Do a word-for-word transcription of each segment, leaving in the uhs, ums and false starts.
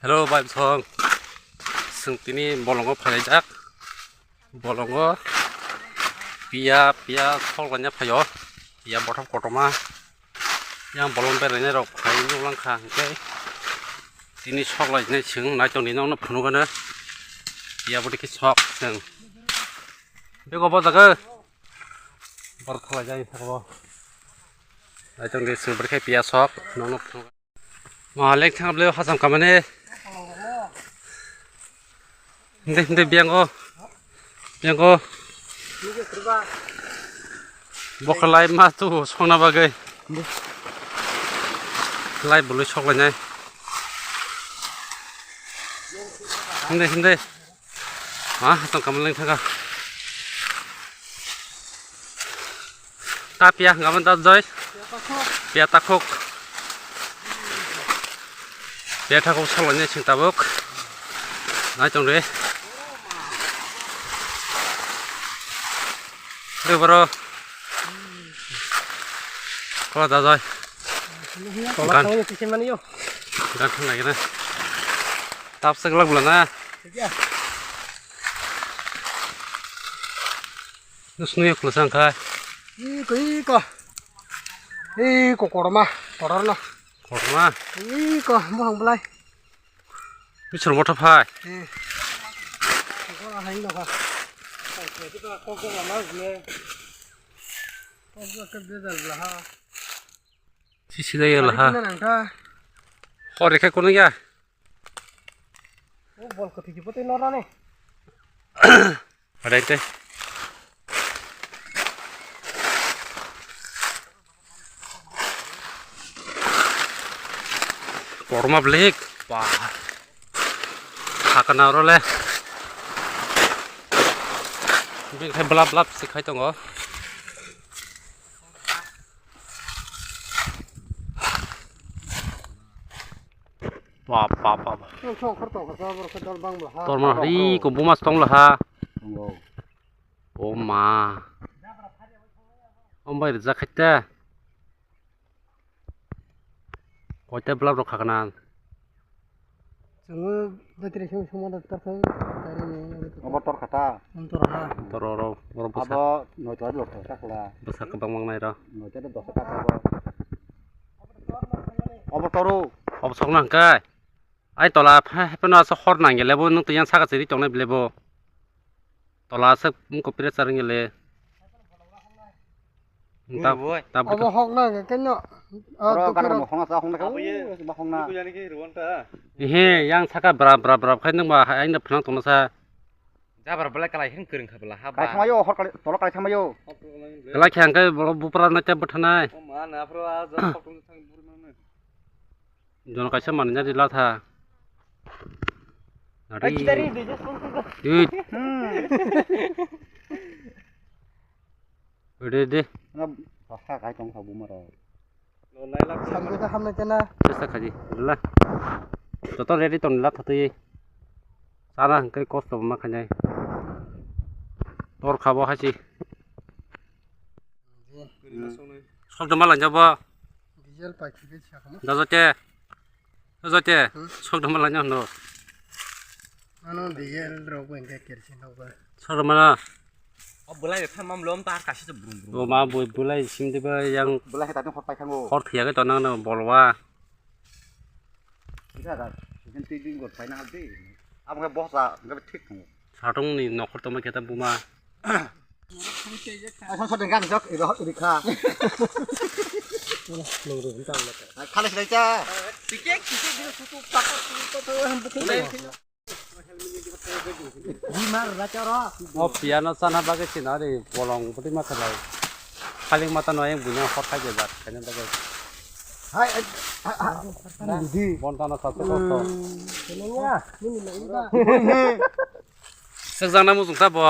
Hello, bai bwsong. Chwng tini bolongo phailaijak. Bolongo piya, piya sok laina phaio. Piya bothop kotorma. Yang bolong berainai rok phai nuklang kha hwnkhe. Tini sok lainai chwng naitok ni nokno phunukgano. Piya bwtwi khe sok chwng. Bego bo jaga. Bor khalai jai sabo. Naitok ni chwng bwrwi khe piya sok nokno phunukgano. Ma lek thang ble hasam kamane. Hinde hinde biango. Biango. Bokhalai ma tu songna bagwi. Lai bului sok lainai. Hinde hinde. Ah, tong kamal leng thaka. Ta piya hwnka da joi. Piya takhuk. Piya takhuk saloni sing tabuk. Nai tong re. Re boro. Kola da joi. Gan. Gan thang lagi na. Tap se glak bula na. Nusnui khulsa wngkha. Iko, iko. Iko, korma, kororno. Korma? Iko, mohang belai. Bisor motor phai. Eh. Kora hain no kha. Kok kok lama ne. Kok kok ke bedal laha. Sisi dai laha. Nang kha. Hor rekha kono ya? O bol ko tiki pote no rane. Adai tei. Korma blik. Ba. Hakana oro le. Bini khai blap blap se khai tongo. Bap, bap, bap. Nang songkhor tongkha sa, borok khe dol bang bwla ha. Torma ri ko buma stong la ha. Nongo. O ma. Om bai rijak khaite. Koite blap rok khakna. Chwngno battery song song ma da tor kha, battery ni. Obo tor kha ta? Om tor ha. Tor oro, oro bwsa. Abo noita do tor kha kla. Bwsa kwbang mang nai ro. Noita do dosa ta kha bo. Obo toru. Obo sok nang kai. Ai tola pha, pha no asa hor nang gele bo, nung tiyang saka chiri tong nai bele bo. Tola aswk wngkha pressure wngya le. Tab, tab. Abo hokna hwnkhe no. Oro gana mo hokna sa hokna khe, abo ye, ba hokna. Iko yani ki ruwan ta. Ehe, yang saka bra, bra, bra khai nang ba, hai, aina phnang tongna sa. Jabar belai kalai hin kwrwng kha bela ha ba. Kalai thangmayo, hor kalai, tola kalai thangmayo. Kalai khe hwnkhe bupra na tei bwthanai. O ma, na phro a ja hok tong thang buri mangno. Jono kaisa manwi na rila tha. Ai, kita ri, di, di, di. Ui. Hmm. Ri, ri. Na, rasa kai tong sabu maro. Lo, lai lak. Sambil ka hamna kena. Chesta khaji. Rila. Joto ready tong la thatwi. Sana hwnkhe kosto ma khainai. Tor khabo hachi. Sok dama lanjabo. Diesel pai khibit sakamo. Dajote. Dajote. Hmm? Sok dama lanja hwno. Ano diesel rok bo hwnkhe kerosene rok bo. Sok dama na. O belai phan mam lom tar kasi se brum brum. O ma bui belai sim diba yang. Belai heta hor pai khango. Hor thiya ke tonang no bolwa. Kisa ga. Sin tui ding got pai na de. Abo ke bosa, nggak thik khango. Satung ni nokhor tongma khe ta buma. Asal sa dengan sok, iri, iri kha. Khale sila cha. Tikek, tikek, gitu, tutup, pakai, tutup, tutup, buku dai. Di mar, racha ro. O piano sana bagwi sinari, bolong, budi ma khalai. Khaling mata no yang bunya hot khai jebak, kene bagwi. Hai, hai, hai, hai. Di. Bon tana sa sa kosto. Ini ya, ini, ini, ini. Sekjang namu jungta bo.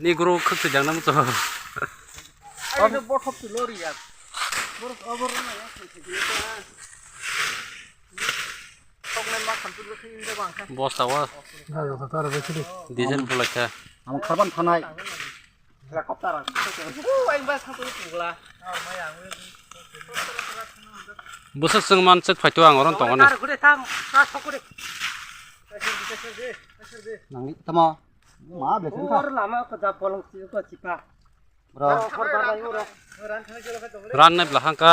Ni guru khwk twi jang namu to. Ai no bothop tu lori ya. Bor abor na ya. Tok nai ma khan tu khwk ni bang kha. Bosta wa. Diesel bulai kha. Ang kharban thanai. Helicopter. Ai ba sa tu pugla. Bwswk chwng man chwk phaito ang oro tongani. Nangni tamo ma blesing kha. Lama ko da bolong si ko chipa. Bro. Ran nai bla hangka.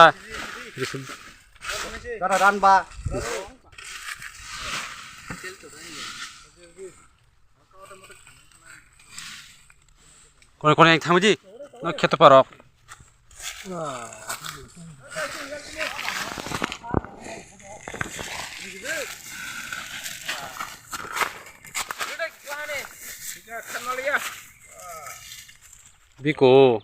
Dara ran ba. Kone kone yang thangdi. No kheto parok. Biko.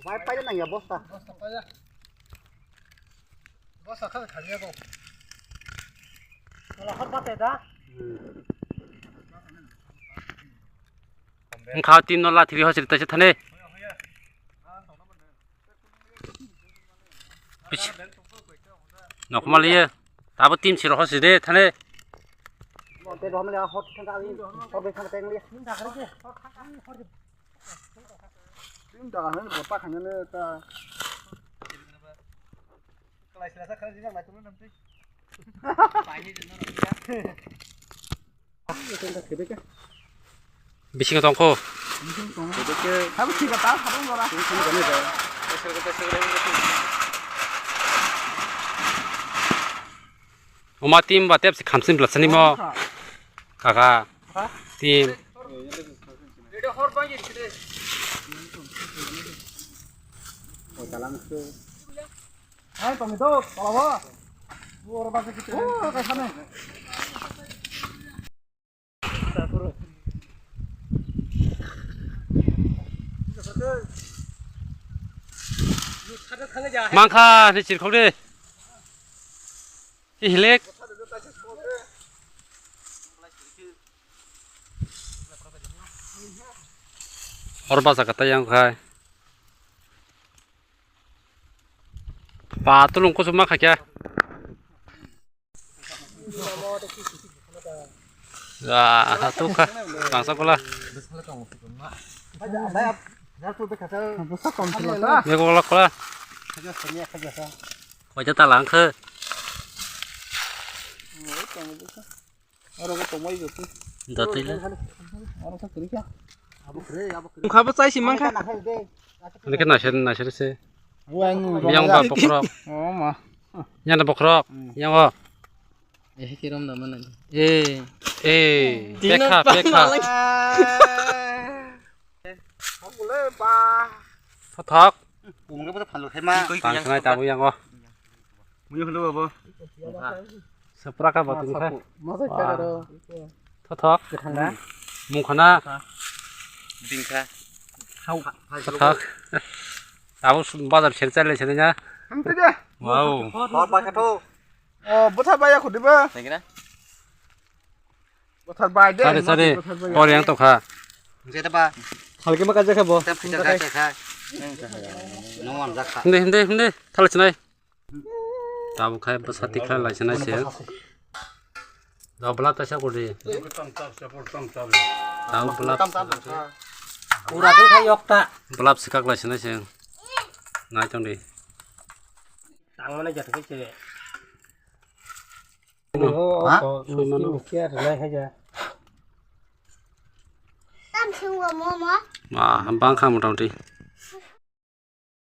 Bai pai nang ya bosta. Bosta pai ya. Bosta kha kha ya ko. Wala hot bate da. Wngkha team no lathiri hosri taisa thani. Nokma liye. Tabo team siro hosri de thani. Team daga hwnwi bo ta khainani ta. Bisingo tongkho. Abo thika ta sabung gora. Oma team ba tep se khamsin blasani mo. Kaka. Team. Hai, tong itu, kalau apa? Oh, kayak sana. Mangkha ni chirkhok de. Hi hilek. Hor basa kata yang khai. Pa tulung kusuma kha kya. Ah, tu kha. Bangsa kola. Bangsa kola kola. Koi jata lang kha. Oro ko tomoi joto. Datoi le. Oro ko kiri kya? Abo kre, abo kre. Wngkha bo chai si mankha. Ani khe naisir, naisir se. Yang ba bokrok. Oh ma. Yang na bokrok. Hmm. Yang o. Eh, kirom da mana. Eh. Eh, pekha, pekha. Thok thok. Pung le bo phalu khai ma. Tang khnai tabu yang o. Mui holo abo. Sapra ka batu kha. Masa kha ro. Thothok. Kethang na. Mung khana. Bingkha. Hau. Thothok. Abo bazar sel chale sel na. Hamte de. Wow. Hor ba kha tho. O botha ba ya khudi ba. Tengina. Bothar bai de. Sari sari. Bothar bai. Or yang to kha. Jeta ba. Halke ma ka jakha bo. Tam phaisa kha kha. No wan jakha. Hinde hinde hinde. Thala chnai. Tabuk khai bwsa tikha lai sanai se. Da blap ta sa kodi. Tabuk blap. Pura tu khai yok ta. Blap sikak lai sanai se. Nai tong di. Tang mana jat khai se. Ha? Ma, bang kha mota moti.